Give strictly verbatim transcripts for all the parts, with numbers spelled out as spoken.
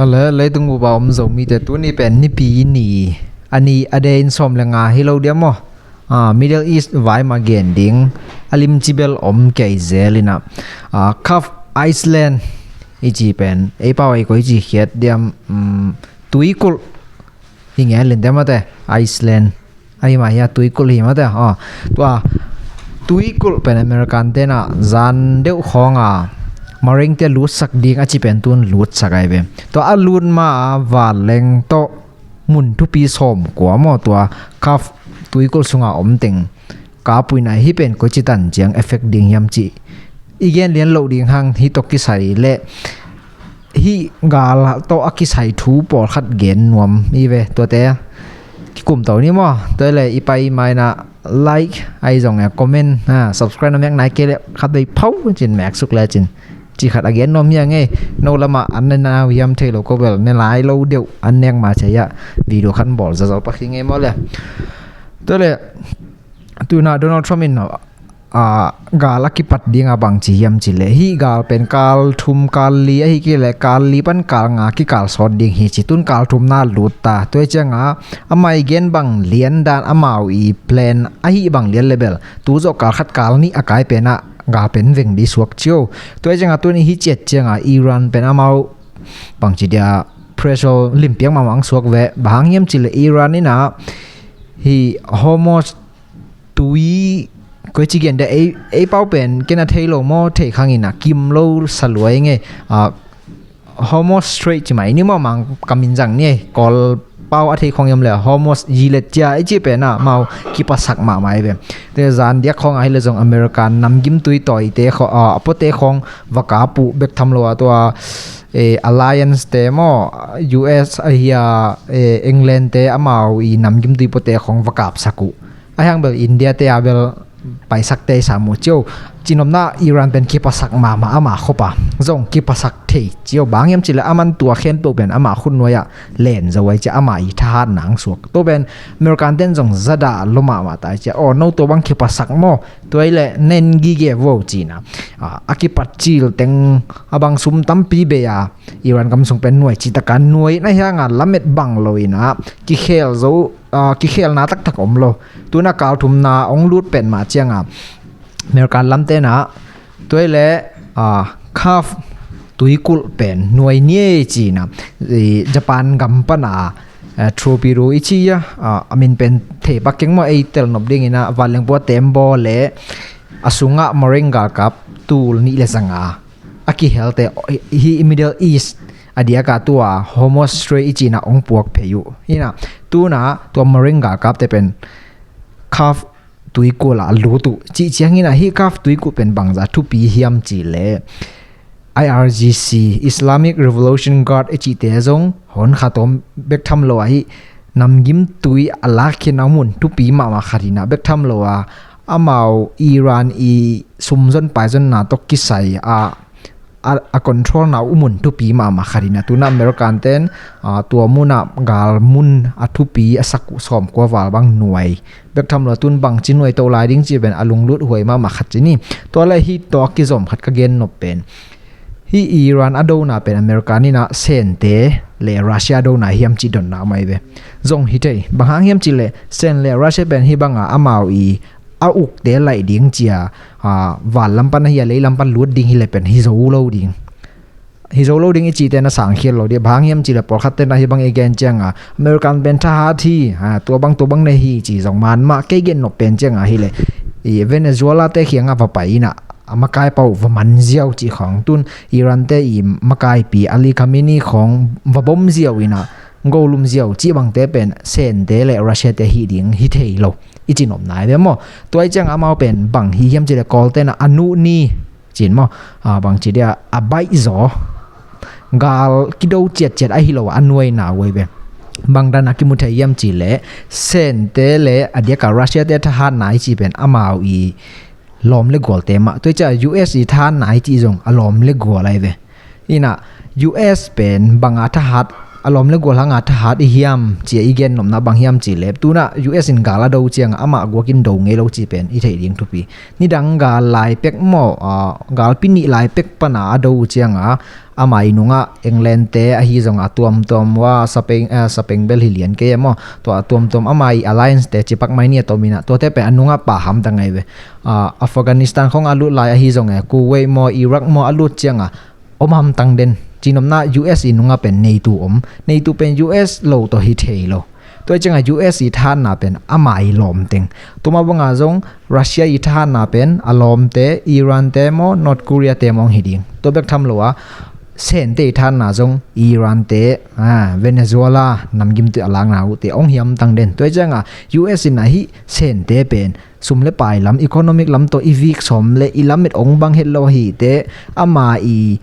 Le leitung bupa om Zomite tuni pen Nipi ni a ni a dei in sawm le nga hi lo diam maw? Ah, Middle East vai mah gen ding a limci bel om kei zel inah, ah, Kaf Island i ci pen ei pau ei koi ci khiat diam, um, tuikulh i ngen lin diam mate, Iceland. Ahi mah hi a tuikulh hi mate. Ah, tua tuikulh pen American tenah zan deuh khawnga Marine te lutsak ding a ci pen tun lutsak ai ve. Tua a lut ma a vanleng tawh mun thupi sawm kua maw, tua Kaf tuikulh sunga om teng kapuina hi pen koici tan ciang effect ding hiam ci i gen lian loh ding hang hi tawh kisai le hih gal tawh a kisai thu pawlkhat gen nuam i ve. Tuate kikum to ni maw? Tua le i pai maina like ai zong e comment, ha, subscribe na mek nai kei le khat bei pau cin mek suk le cin ci khat a gen nuam hi a ngei. No lama an na nau hiam thei lo ko bel ne lai lo deuh an nek ma cei a video khan bawl zazaw pakhi ngei maw le. Tua le tuna Donald Trump in, ah, gal a kipat dinga bang ci hiam ci le hih gal pen kal thum kal li ahi kei le kal li pan kal nga kikal sawt ding hi ci, tun kal thumna lut ta. Tua cianga amai gen bang lian dan amau i plan ahi bang lian le bel tu zawh kal khat kal nih a kai penah gal pen veng di suak cio. Tua cianga tun i hi ciat cianga Iran pen amau bang ci dia pressure limpiak mahmah ang suak ve. Bang hang hiam ci le Iran inah hi Hormuz tui koi ci gen dia ei, ei pau pen kena thei lo maw thei khang inah kim lo saluai ngei. Ah, Hormuz Strait ci mai ni maw mang kamin zang ni ei. Kawl pau a thei khong yam le Hormuz zilet cia i ci pen a mau kipasak mahmah i ve. Te zan diak khong ahi le zong American namgim tui tawi te kho, ah, a pote khong va kap uh bek tham lo a tua, eh, Alliance te maw, U S ahi a, eh, England te amau i namgim tui pote khong va kapsak uh. A hiang bel India te a bel paisak te i sam uh cio. Cinomna Iran pen kipasak mahmah ama khopa zong kipasak thei cio. Bang hiam ci le aman tua khempeuh pen ama khut nuai ah len zo ai cia ama i thahat nang suak. Tua pen American ten zong zada lo mahmah ta ai cia. Aw, no tua bang kipasak maw? Tua i le nen gige vo cina. Ah, a kipat cil teng a bang sum tampi bei a Iran gam sung pen nuai ci taka nuai na hianga lamet bang lo ina kikhel zo, ah, kikhelna taktak om lo. Tuna kal thumna ong lut pen mah cianga American lam tena tua i le, ah, Kaf tuikulh pen nuai ni ei cina, i Japan gam pana, eh, torpedo i ci a, ah, a min pen thei pak keng maw ei tel nop dingina vanleng pua tembaw le a sungah Marine galkap tul nih le zanga a kihelte hi Middle East a diaka tua Hormuz Strait i cina ong puak phei uh. Hina tuna tua Marine galkap te pen Kaf tuikulh a lut uh. Cih ciangina hi Kaf tuikulh pen bangza thupi hiam ci le I R G C, Islamic Revolution Guard i cihte zong hon khat om bek tham lo ahi namgim tui a lakkhin a mun thupi mahmah khat hina bek tham lo a amau Iran i sumzon paizonna tawh kisai a, a, a control na uh mun thupi mahmah khat hina tuna American ten, ah, tua muna gal mun a thupi a sak uh sawm kua val bang nuai bek tham lo tun bang ci nuai to lai ding ci pen a lunglut huai mahmah khat ci ni. Tua le hi tawh a kizom khat ka gen nop pen hi Iran a dona pen American ina Sente le Russia a dona hiam ci donna mai ve. Zong hi thei bang hang hiam ci le Sen le Russia pen hi banga amau i a ukte laih ding cia, ah, van lam pan ahi a lei lam pan lut ding hi le pen hi zo lo ding. Hi zo lo ding i cite na sang khial lo dih. Bang hang hiam ci le pawlkhat te na hi bang i gen cianga American pen thahat hi, ah, tua bang tua bang ne hi ci zong man mah kei gen nop pen cianga hi le i Venezuela te khianga va pai ina a makai pau va man ziau ci khong tun Iran te i makaipi Ali Khamenei khong va bom ziau ina golum ziau ci bangte pen Sente le Russia te hi ding hi thei lo i ci nop nai ve maw? Tua i ciang amau pen bang hi hiam ci le Kawl tena a nuh ni cin maw? Ah, bang ci dia a baih zaw gal kido ciatciat ahi lo a nuai na uai ve. Bang dan a kimu thei hiam ci le Sente le a diaka Russia te thahat nai ci pen amau i lawm le gualte mah. Tua i cia U S i thahat nai ci zong a lawm le gual ai ve. Ina U S pen banga thahat a lawm le gual hanga thahat i hiam cia i gen nopna bang hiam ci le tuna U S in gal a do cianga amah guakin do ngei lo ci pen i theih ding thupi. Nidang gal lai pek maw, ah, gal pi nih lai pek pana a do cianga Ama i nungah England te ahi zongah a tuamtuam uh a, Spain, eh, Spain bel hi lian kei e maw. Tua a tuamtuam ama i alliance te cipak mai ni a tominah, tuate pen a nungah paham ta ngai ve. Ah, Afghanistan khong a lut lai ahi zong e, Kuwait maw, Iraq maw a lut ciangah om hamtang den. Cinomna U S i nungah pen NATO om. NATO pen U S lo tawh hi thei lo. Tua ciangah U S i thahatna pen ama i lawmteng. Tuma bangah zong Russia i thahatna pen a lawmte, Iran te maw, North Korea te maw hong hi ding. Tua bek tham lo a, Sente i thahatna zong Iran te, ah, Venezuela namgimtui a lakna uh te hong hi hamtang den. Tua ciangah U S in ahi Sente pen sum le pai lam, economic lam tawh i vik sawm le i lamet hong bang het lo ahi te, ama i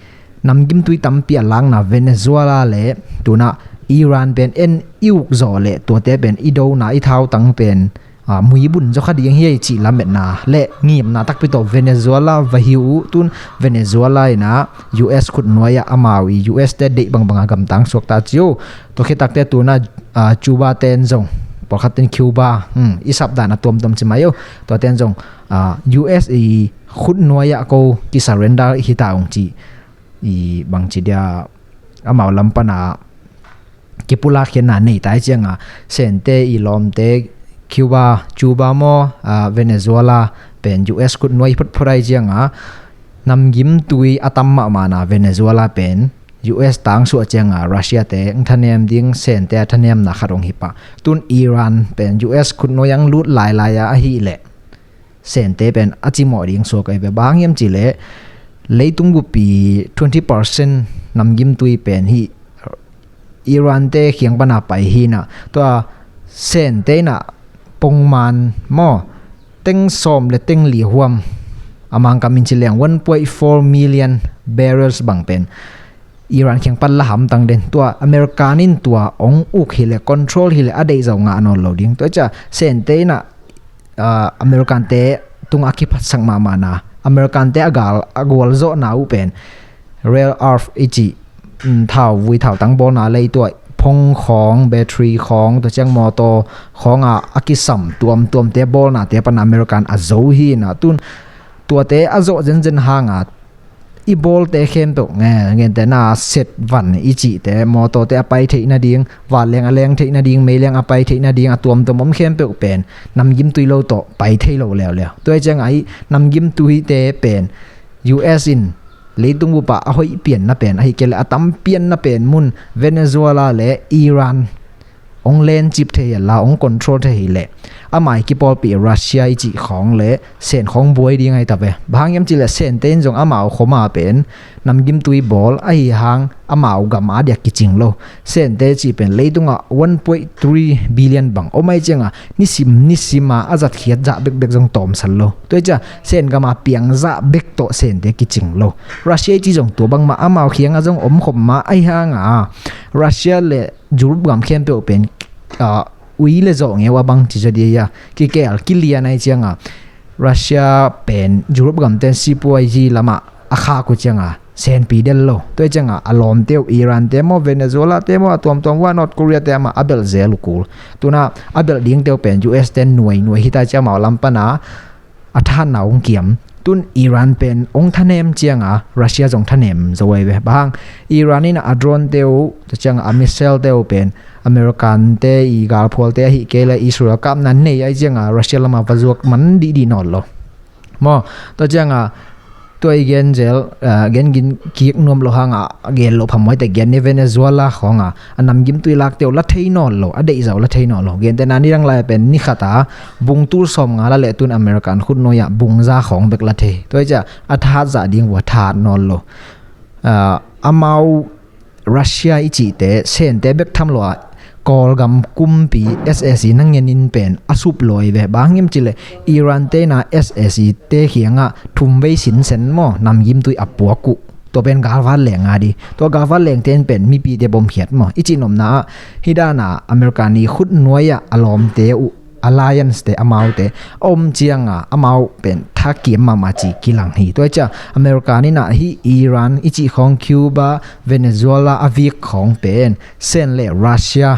namgimtui tampi a lakna Venezuela le tuna Iran pen en i uk zawh le tuate pen i dona i thautang pen, ah, muibun zaw kha ding hi ei cih lametna le ngimna takpi tawh Venezuela va hi uh. Tun Venezuela inah U S khut nuai-ah amau i U S te deih bangbang a gamtang suakta ci uh. Tua khitakte tuna, ah, Cuba ten zong, pawlkhat ten Cuba, hmm, i sapdan a tuamtuam ci mai uh. Tua ten zong, ah, U S i khut nuai-ah ko kisurrender hi ta ung ci, i bangci dia amau lam pana kipulak khiatna nei tai cianga, Sente i lawmte Cuba, Cuba maw, ah, Venezuela pen U S khut nuai photphot ai cianga, namgimtui a tam mahmahna Venezuela pen U S tangsuah cianga Russia te ang thanem ding, Sente a thanemna khat hong hi pah. Tun Iran pen U S khut nuai ang lut lailai a ahih leh Sente pen a cimawh ding suak ahi ve. Bang hang hiam cih leh leitung bupi twenty percent namgimtui pen hih Iran te khiang pana pai hi inah, tua Sente inah pongman maw, teng sawm le teng li huam, a Mangkam in ci leng one point four million barrels bang pen Iran khiang pan la hamtang den. Tua American in tua hong uk hileh, control hileh a deih zo ngah nawn lo ding. Tua cia Sente inah, ah, American te tungah a kiphatsak mahmahna, American te a gal, a gualzawhna uh pen rare earth i cih, mm, thau vui thautang bawlna lei, tua phone khawng, battery khawng, tua ciang motor khawng a, a kisam tuamtuamte bawlnate pana American a zo hi inah, tun tuate a zawh zenzen hanga i bawlte khempeuh, nge, gentehna set van i cihte, motorte a pai theih nading, vanleng a leng theih nading, meileng a pai theih nading, a tuamtuam om khempeuh pen namgimtui lo tawh pai thei lo leuleu. Tua hi ciangah hih namgimtuite pen U S in leitung bupah a hoih pianna pen, ahih kei leh a tam pianna pen mun Venezuela le Iran hong lencip thei a la, hong control thei hileh, amah i kipawlpih Russia i cih khawng le Sen khawng buai ding ahi ta ve. Bang hang hiam cih leh Sente in zong amau khoma pen namgimtui bawl ahi hang amau gam a diak kicing lo. Sente cih pen leitungah one point three billion bang om ahi cianga nisim nisima a zatkhiat zah bekbek zong tawmsal lo. Tua hi cia Sen gama piang zah bek tawh Sente kicing lo. Russia i cih zong tua bangmah amau khianga zong om khop mah ahi hanga Russia le Europe gam khempeuh pen, ah, ui le zawh ngeu a bang ci zaw dia, kikel kilian ahi cianga Russia pen Europe gamten sipuazi lamah a khak uh cianga Senpi del lo. Tua hi cianga a lawmte uh Iran te maw, Venezuela te maw, a tuamtuam uh a North Korea te amah a belh zel uh kul. Tuna a belh dingte uh pen U S ten nuai nuai hita cia amau lam pana a thahatna hong kiam. Tun Iran pen hong thanem cianga Russia zong thanem zo ahi ve. Bang hang, Iran in a drone te uh, tua cianga a missile te uh pen American te i galphualte ahih kei le Israel kapna nei ahi cianga Russia lama va zuak man dihdih nawn lo. Maw, tua cianga tua i gen zel, ah, gen gin kik nuam lo hanga gen loh phamawh te gen ni. Venezuela khawnga a namgimtui lakte uh la thei nawn lo, a deihzah uh la thei nawn lo. Gentehna nidang lai pen ni khata bung tul sawmnga la leh tun American khut nuai-ah bung za khawng bek la thei. Tua hi cia a thahat zah ding uh a thahat nawn lo. Ah, amau Russia i cihte, Sente bek tham lo ah Kawlgam kumpi S S C nangen in pen a sup lo ahi ve. Bang hang hiam cih leh Iran te inah S S C te khiangah thum vei sinsen maw, namgimtui a puak uh. Tua pen galvat leng a di. Tua galvat lengte in pen mipite bomkhiat maw, i cihnopna ah, hih dana American i khut nuai-ah a lawmte uh, alliance te, amaute a om cianga amau pen thakiam mahmah ci kilang hi. Tua hi cia American inah hih Iran i cih khawng, Cuba, Venezuela a vik khawng pen Sen le Russia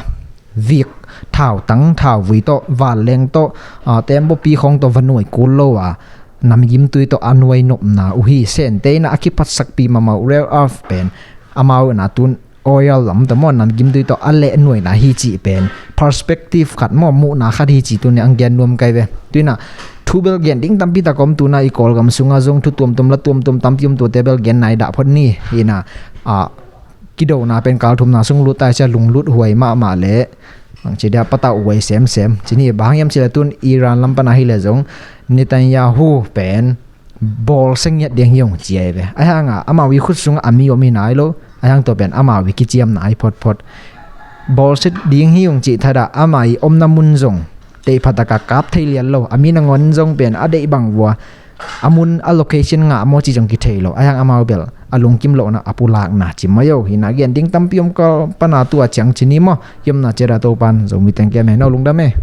vik thautang, thauvui tawh, vanleng tawh, ah, tembaw pi khawng tawh va nuai kul lo a, namgimtui tawh a nuai nopna uh hi. Sente inah a kiphatsakpi mahmah uh rare earth pen Amau na tun oil lam tawh maw, nam gimtui tawh a leh nuaina hi cih pen perspective khat maw, muhna khat hi cih tuni ang gen nuam kai ve. Tuina thu bel gen ding tampi tak om, tuna i Kawlgam sunga zong thu tuamtuam la tuamtuam tampi om, tuate bel gen nai dah phot ni. Ina a kidona pen kal thumna sung lut tai cia, lunglut huai mahmah le ang ci dia patau huai semsem. Cini bang hiam cile tun Iran lam pana hi le zong Netanyahu pen bawlsia ngiat ding hi ung ci ai ve. Ahi hanga amau i khut sungah a mi om hi nai lo, ahi hang tua pen amau i kiciamna ai photphot. Bawlsia ding hi ung cih thadah ama i omna mun zong teihphataka kap thei lian lo, a mi nangawn zong pen a deih bang vua a mun a location ngah maw ci zong kithei lo. Ahi hang amau bel a lungkim lohna a pulakna ci mai o. Hina gen ding tampi om ka pana tua ciang cini maw, hiamna ciada Topan Zomi teng kem he no lungdam e.